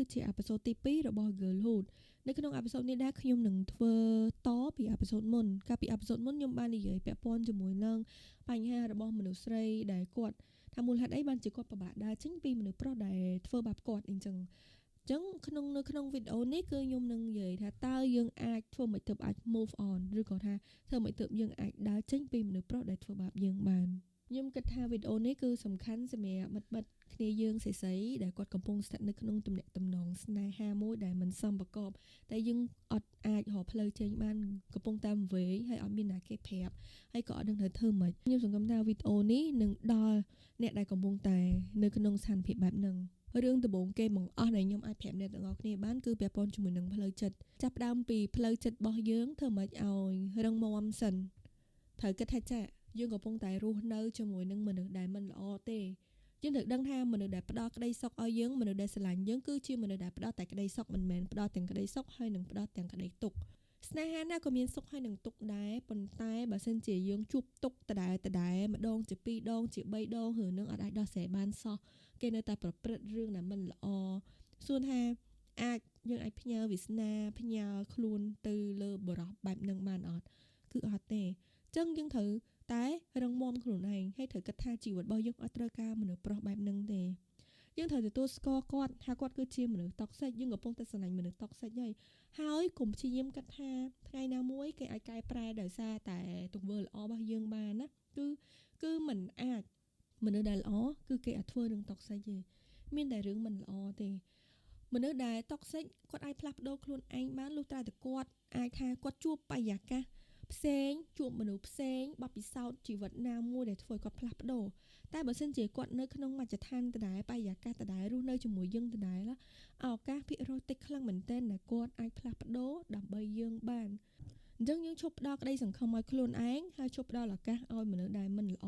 គឺជា episode ទី2របស់ Girlhood នៅក្នុង episode នេះដែរខ្ញុំនឹងធ្វើតពី episode មុនកាលពី episode មុនខ្ញុំបាននិយាយពាក់ព័ន្ធជាមួយនឹងបញ្ហារបស់មនុស្សស្រីដែលគាត់ថាមូលហេតុអីបានជាគាត់ពិបាកដើរចេញពីមនុស្សប្រុសដែលធ្វើបាបគាត់អញ្ចឹងចឹងក្នុងនៅក្នុងវីដេអូនេះគឺខ្ញុំនឹងនិយាយថាតើយើងអាចធ្វើម៉េចទើបអាច move on ឬក៏ថាធ្វើម៉េចទើបយើងអាចដើរចេញពីមនុស្សប្រុសដែលធ្វើបាបយើងបានខ្ញុំគិតថាវីដេអូនេះគឺសំខាន់សម្រាប់មិត្តបិទគ្នាយើងស្រីៗដែលគាត់កំពុងស្ថិតនៅក្នុងទំនាក់ទំនងស្នេហាមួយដែលមិនសមប្រកបតែយើងអត់អាចរកផ្លូវចេញបានកំពុងតាមវែងហើយអត់មានណាគេប្រាប់ហើយក៏អត់ដឹងត្រូវធ្វើម៉េចខ្ញុំសង្ឃឹមថាវីដេអូនេះនឹងដល់អ្នកដែលកំពុងតែនៅក្នុងស្ថានភាពបែបហ្នឹងរឿងដំបូងគេបង្អស់ដែលខ្ញុំអាចប្រាប់អ្នកទាំងអស់គ្នាបានគឺពាក់ព័ន្ធជាមួយនឹងផ្លូវចិត្តចាប់ផ្ដើមពីផ្លូវចិត្តរបស់យើងធ្វើម៉េចឲ្យរឹងមាំសិនត្រូវគិតថាចាយើងកំពុងតែរស់នៅជាមួយនឹងមនុស្សដែលមិនល្អទេយើងត្រូវដឹងថាមនុស្សដែលផ្ដល់ក្តីសុខឲ្យយើងមនុស្សដែលស្រឡាញ់យើងគឺជាមនុស្សដែលផ្ដល់តែក្តីសុខមិនមែនផ្ដល់ទាំងក្តីសុខហើយនិងផ្ដល់ទាំងក្តីទុក្ខស្នេហាណាក៏មានសុខហើយនឹងទុក្ខដែរប៉ុន្តែបើសិនជាយើងជួបទុក្ខដដែលដដែលម្ដងជាពីរដងជា3ដងរឿងនឹងអត់អាចដោះស្រាយបានសោះគេនៅតែប្រព្រឹត្តរឿងដែលមិនល្អសួរថាអាចយើងអាចផ្ញើវាសនាផ្ញើខ្លួនទៅលើបរិសបែបនឹងបានអត់គឺអត់ទេអញ្ចឹងយើងត្រូវតែរឹងមាំខ្លួនឯងហើយត្រូវគិតថាជីវិតរបស់យើងអត់ត្រូវការមនុស្សប្រុសបែបនឹងទេយើងត្រូវទទួលស្គាល់គាត់ថាគាត់គឺជាមនុស្ស toxic យើងកំពុងតែស្រឡាញ់មនុស្ស toxic ហើយហើយកុំព្យាយាមគិតថាថ្ងៃណាមួយគេអាចកែប្រែដោយសារតែទង្វើល្អរបស់យើងបានណាគឺមិនអាចមនុស្សដែលល្អគឺគេអាចធ្វើរឿង toxic ទេមានតែរឿងមិនល្អទេមនុស្សដែល toxic គាត់អាចផ្លាស់ប្ដូរខ្លួនឯងបានលុះត្រាតែគាត់អាចថាគាត់ជួបបរិយាកាសផ្សេងជួបមនុស្សផ្សេងបទពិសោធន៍ជីវិតណាមួយដែលធ្វើឲ្យគាត់ផ្លាស់ប្ដូរតែបើសិនជាគាត់នៅក្នុងមជ្ឈដ្ឋានដដែលបរិយាកាសដដែលរស់នៅជាមួយយើងដដែលឱកាសភាគរយតិចខ្លាំងមែនទែនដែលគាត់អាចផ្លាស់ប្ដូរដើម្បីយើងបានអញ្ចឹងយើងឈប់ផ្ដល់ក្តីសង្ឃឹមឲ្យខ្លួនឯងហើយឈប់ផ្ដល់ឱកាសឲ្យមនុស្សដែលមិនល្អ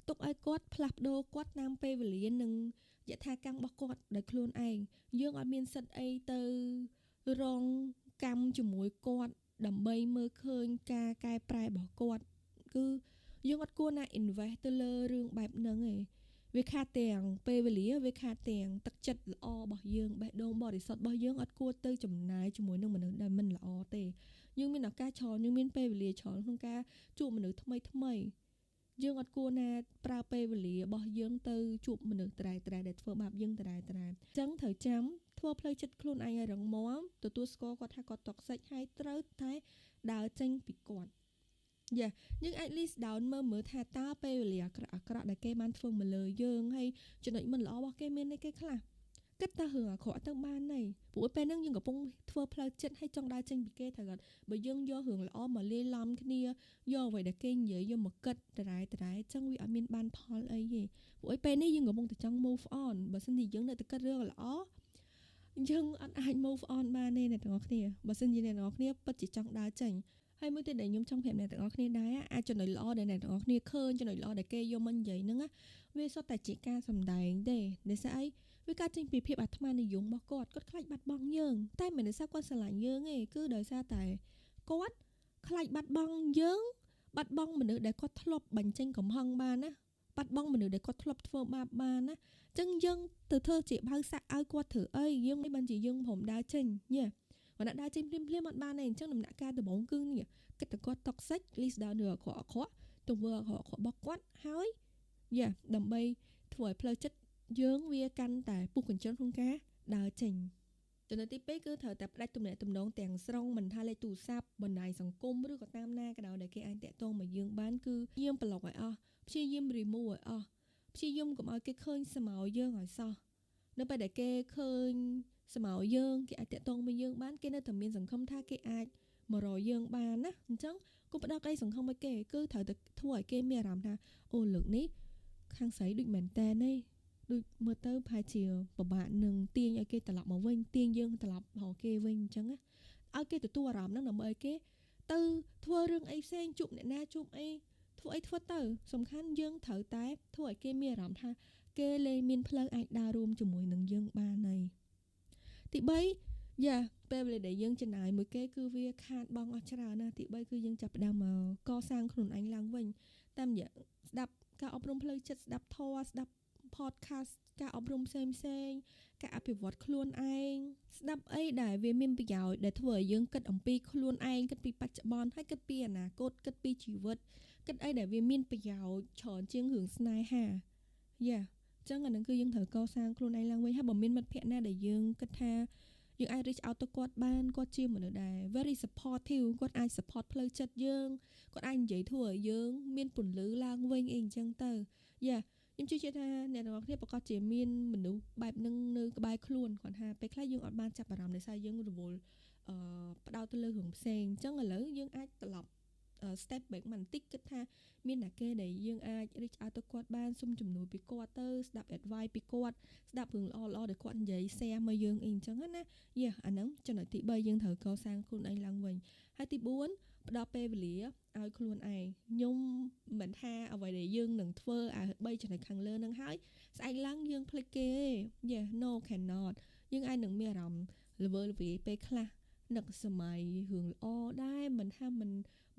ទុកឲ្យគាត់ផ្លាស់ប្ដូរគាត់តាមពេលវេលានិងយថាកម្មរបស់គាត់ដោយខ្លួនឯងយើងអត់មានសិទ្ធអីទៅរងកម្មជាមួយគាត់ដើម្បីមើលឃើញការកែប្រែរបស់គាត់គឺយើងអត់គួរណា invest ទៅលើរឿងបែបហ្នឹងឯងវាខាតទាំងពេលវេលាវាខាតទាំងទឹកចិត្តល្អរបស់យើងបេះដូងបរិសុទ្ធរបស់យើងអត់គួរទៅចំណាយជាមួយនឹងមនុស្សដែលមិនល្អទេយើងមានឱកាសច្រើនយើងមានពេលវេលាច្រើនក្នុងការជួបមនុស្សថ្មីថ្មីយើងអត់គួរណាប្រើពេលវេលារបស់យើងទៅជួបមនុស្សត្រែត្រែដែលធ្វើបាបយើងត្រែត្រែអញ្ចឹងត្រូវចាំធ្វើផ្លូវចិត្តខ្លួនឯងឲ្យរឹងមាំទទួលស្គាល់គាត់ថាគាត់ toxic ហើយត្រូវតែដើរចេញពីគាត់យ៉ាយើងអាច list down មើលមើលថាតើពេលវេលាអាក្រក់អាក្រក់ដែលគេបានធ្វើមកលើយើងហើយចំណុចមិនល្អរបស់គេមានអីគេខ្លះគិតតែរឿងអាក្រក់ទៅបានហើយព្រោះពេលហ្នឹងយើងកំពុងធ្វើផ្លូវចិត្តហើយចង់ដើរចេញពីគេត្រូវអត់បើយើងយករឿងល្អមកលាយឡំគ្នាយកអ្វីដែលគេនិយាយយកមកគិតដដែលដដែលចឹងវាអត់មានបានផលអីទេព្រោះពេលនេះយើងកំពុងតែចង់ move on បើសិនជាយើងនៅតែគិតរឿងល្អយើងអត់អាច move on បានទេអ្នកទាំងអស់គ្នាបើសិនជាអ្នកទាំងអស់គ្នាពិតជាចង់ដើរចេញហើយមួយទៀតដែលខ្ញុំចង់ប្រាប់អ្នកទាំងអស់គ្នាដែរអាចចំណុចល្អដែលអ្នកទាំងអស់គ្នាឃើញចំណុចល្អដែលគេយកមកនិយាយហ្នឹងវាសុទ្ធតែជាការសម្ដែងទេដោយសារអីវាកើតចេញពីភាពអាត្មានិយមរបស់គាត់គាត់ខ្លាចបាត់បង់យើងតែមិនដោយសារគាត់ស្រឡាញ់យើងទេគឺដោយសារតែគាត់ខ្លាចបាត់បង់យើងបាត់បង់មនុស្សដែលគាត់ធ្លាប់បញ្ចេញកំហឹងបានណាបាត់បង់មនុស្សដែលគាត់ធ្លាប់ធ្វើបាបបានណាអញ្ចឹងយើងទៅធ្វើជាបៅសាក់ឲ្យគាត់ធ្វើអីយើងមិនបានជាយើងព្រមដើរចេញញ៉េបើអ្នកដើរចេញភ្លាមភ្លាមអត់បានទេអញ្ចឹងដំណាក់កាលដំបូងគឺនេះគិតតែគាត់ toxic list down រឿងអាក្រក់អាក្រក់ទង្វើអាក្រក់អាក្រក់របស់គាត់ហើយយ៉ាដើម្បីធ្វើឲ្យផ្លូវចិត្តយើងវាកាន់តែពុះកញ្ចុនក្នុងការដើរចេញចំណុចទី2គឺត្រូវតែផ្ដាច់ទំនាក់ទំនងទាំងស្រុងមិនថាលេខទូរស័ព្ទបណ្ដាញសង្គមឬក៏តាមណាក៏ដោយដែលគេអាចតាក់ទងមកយើងបានគឺយើងប្លុកឲ្យអស់ព្យាយាម remove ឲ្យអស់ព្យាយាមកុំឲ្យគេឃើញស្មោយើងឲ្យសោះនៅពេលដែលគេឃើញស្មោយើងគេអាចតាក់ទងមកយើងបានគេនៅតែមានសង្ឃឹមថាគេអាចមករកយើងបានណាអញ្ចឹងកុំផ្ដល់ក្តីសង្ឃឹមឲ្យគេគឺត្រូវតែធ្វើឲ្យគេមានអារម្មណ៍ថាអូលើកនេះខាងស្រីដូចមែនតែនទេដូចមើលទៅប្រហែលជាពិបាកនឹងទាញឲ្យគេត្រឡប់មកវិញទាញយើងត្រឡប់រកគេវិញអញ្ចឹងណាឲ្យគេទទួលអារម្មណ៍ហ្នឹងដើម្បីឲ្យគេទៅធ្វើរឿងអីផ្សេងជួបអ្នកណាជួបអីធ្វើអីធ្វើទៅសំខាន់យើងត្រូវតែធ្វើឲ្យគេមានអារម្មណ៍ថាគេលែងមានផ្លូវអាចដើររួមជាមួយនឹងយើងបានហើយទី3យ៉ាពេលវេលាដែលយើងចំណាយមួយគេគឺវាខាតបង់អស់ច្រើនណាស់ទី3គឺយើងចាប់ផ្ដើមមកកសាងខ្លួនឯងឡើងវិញតាមរយៈស្ដាប់ការអប់រំផ្លូវចិត្តស្ដាប់ធម៌ស្ដាប់ podcast ការអប់រំផ្សេងផ្សេងការអភិវឌ្ឍខ្លួនឯងស្ដាប់អីដែលវាមានប្រយោជន៍ដែលធ្វើឲ្យយើងគិតអំពីខ្លួនឯងគិតពីបច្ចុប្បន្នហើយគិតពីអនាគតគិតពីជីវិតគិតអីដែលវាមានប្រយោជន៍ច្រើនជាងរឿងស្នេហាយ៉ាចឹងអានឹងគឺយើងត្រូវកសាងខ្លួនឯងឡើងវិញហើយបើមានមិត្តភក្តិណាដែលយើងគិតថាយើងអាច reach out ទៅគាត់បានគាត់ជាមនុស្សដែល very supportive គាត់អាច support ផ្លូវចិត្តយើងគាត់អាចនិយាយធ្វើឲ្យយើងមានពន្លឺឡើងវិញអីអញ្ចឹងទៅយ៉ាខ្ញុំជឿជាក់ថាអ្នកទាំងអស់គ្នាប្រកាសជាមានមនុស្សបែបហ្នឹងនៅក្បែរខ្លួនគាត់ថាពេលខ្លះយើងអត់បានចាប់អារម្មណ៍ដោយសារយើងរវល់ផ្ដោតទៅលើរឿងផ្សេងអញ្ចឹងឥឡូវយើងអាចត្រឡប់ step back បន្តិចគិតថាមានអ្នកគេដែលយើងអាច reach out ទៅគាត់បានសុំជំនួយពីគាត់ទៅស្ដាប់ advice ពីគាត់ស្ដាប់រឿងល្អល្អដែលគាត់និយាយ share មកយើងអីអញ្ចឹងណាយ៉ាអាហ្នឹងចំណុចទី3យើងត្រូវកសាងខ្លួនឯងឡើងវិញហើយទី4ផ្ដល់ពេលវេលាឲ្យខ្លួនឯងខ្ញុំមិនថាអ្វីដែលយើងនឹងធ្វើអា3ចំណុចខាងលើនឹងហើយស្អែកឡើងយើងភ្លេចគេទេ Yeah, no, cannot យើងអាចនឹងមានអារម្មណ៍ល្វើល្វាយពេលខ្លះនឹកសម័យរឿងល្អដែរមិនថាមិ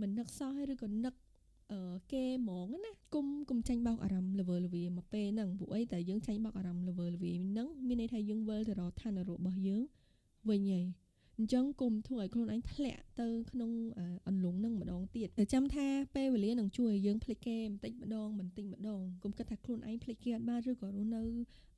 ននឹកសោះឬក៏នឹកគេហ្មងណាគុំចាញ់បោកអារម្មណ៍ល្វើល្វាយមកពេលហ្នឹងពួកអីតែយើងចាញ់បោកអារម្មណ៍ល្វើល្វាយហ្នឹងមានន័យថាយើងវិលទៅរកឋានៈរបស់យើងវិញហើយអញ្ចឹងគុំធ្វើឲ្យខ្លួនឯងធ្លាក់ទៅក្នុងអន្លង់នឹងម្ដងទៀតចាំថាពេលវេលានឹងជួយឲ្យយើងភ្លេចគេបន្តិចម្ដងបន្តិចម្ដងគុំគិតថាខ្លួនឯងភ្លេចគេអត់បានឬក៏រស់នៅ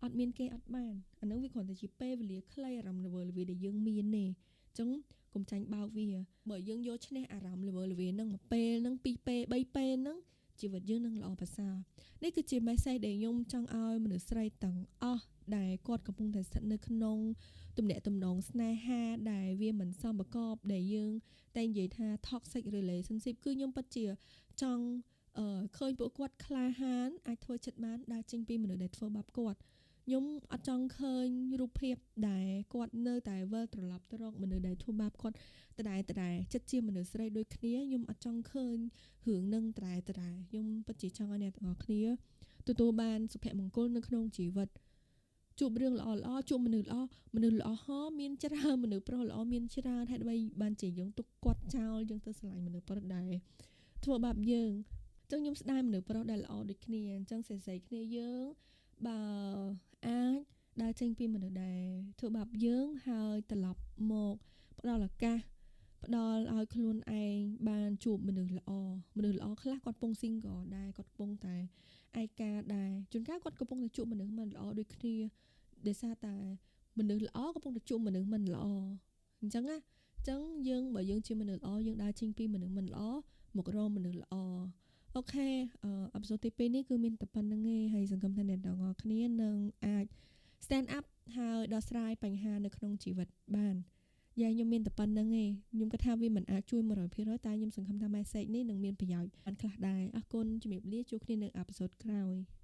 អត់មានគេអត់បានអានឹងវាគ្រាន់តែជាពេលវេលាខ្លីអារម្មណ៍ល្វើល្វាយដែលយើងមានទេអញ្ចឹងកុំចាញ់បោកវាបើយើងយកឈ្នះអារម្មណ៍ល្វើល្វាយហ្នឹងមួយពេលហ្នឹងពីរពេលបីពេលហ្នឹងជីវិតយើងនឹងល្អប្រសើរនេះគឺជា message ដែលខ្ញុំចង់ឲ្យមនុស្សស្រីទាំងអស់ដែលគាត់កំពុងតែស្ថិតនៅក្នុងទំនាក់ទំនងស្នេហាដែលវាមិនសមប្រកបដែលយើងតែនិយាយថា toxic relationship គឺខ្ញុំពិតជាចង់ឃើញពួកគាត់ក្លាហានអាចធ្វើចិត្តបានដើរចេញពីមនុស្សដែលធ្វើបាបគាត់ខ្ញុំអត់ចង់ឃើញរូបភាពដែលគាត់នៅតែវិលត្រឡប់ទៅរកមនុស្សដែលធ្វើបាបគាត់ដដែលដដែលចិត្តជាមនុស្សស្រីដូចគ្នាខ្ញុំអត់ចង់ឃើញរឿងនឹងដដែលដដែលខ្ញុំពិតជាចង់ឲ្យអ្នកទាំងអស់គ្នាទទួលបានសុភមង្គលនៅក្នុងជីវិតជួបរឿងល្អល្អជួបមនុស្សល្អមនុស្សល្អហមានច្រើនមនុស្សប្រុសល្អមានច្រើនហេតុអ្វីបានជាយើងទុកគាត់ចោលយើងទៅស្រឡាញ់មនុស្សប្រុសដែរធ្វើបាបយើងអញ្ចឹងខ្ញុំស្ដាយមនុស្សប្រុសដែលល្អដូចគ្នាអញ្ចឹងស្រីៗគ្នាយើងបើអាចដើរចេញពីមនុស្សដែលធ្វើបាបយើងហើយត្រឡប់មកផ្ដល់ឱកាសផ្ដល់ឲ្យខ្លួនឯងបានជួបមនុស្សល្អមនុស្សល្អខ្លះគាត់ពង single ដែរគាត់កំពុងតែឯកាដែរជួនកាលគាត់កំពុងតែជួបមនុស្សមិនល្អដូចគ្នាដោយសារតែមនុស្សល្អកំពុងតែជួបមនុស្សមិនល្អអញ្ចឹងណាអញ្ចឹងយើងបើយើងជាមនុស្សល្អយើងដើរចេញពីមនុស្សមិនល្អមករកមនុស្សល្អ OK episode ទី2នេះគឺមានតែប៉ុណ្្នឹងឯងហើយសង្ឃឹមថាអ្នកទាំងអស់គ្នានឹងអាច stand up ហើយដោះស្រាយបញ្ហានៅក្នុងជីវិតបានយ៉ាខ្ញុំមានតែប៉ុណ្្នឹងឯងខ្ញុំគិតថាវាមិនអាចជួយ 100% តែខ្ញុំសង្ឃឹមថា message នេះនឹងមានប្រយោជន៍បានខ្លះដែរអរគុណជំរាបលាជួបគ្នានៅ episode ក្រោយ។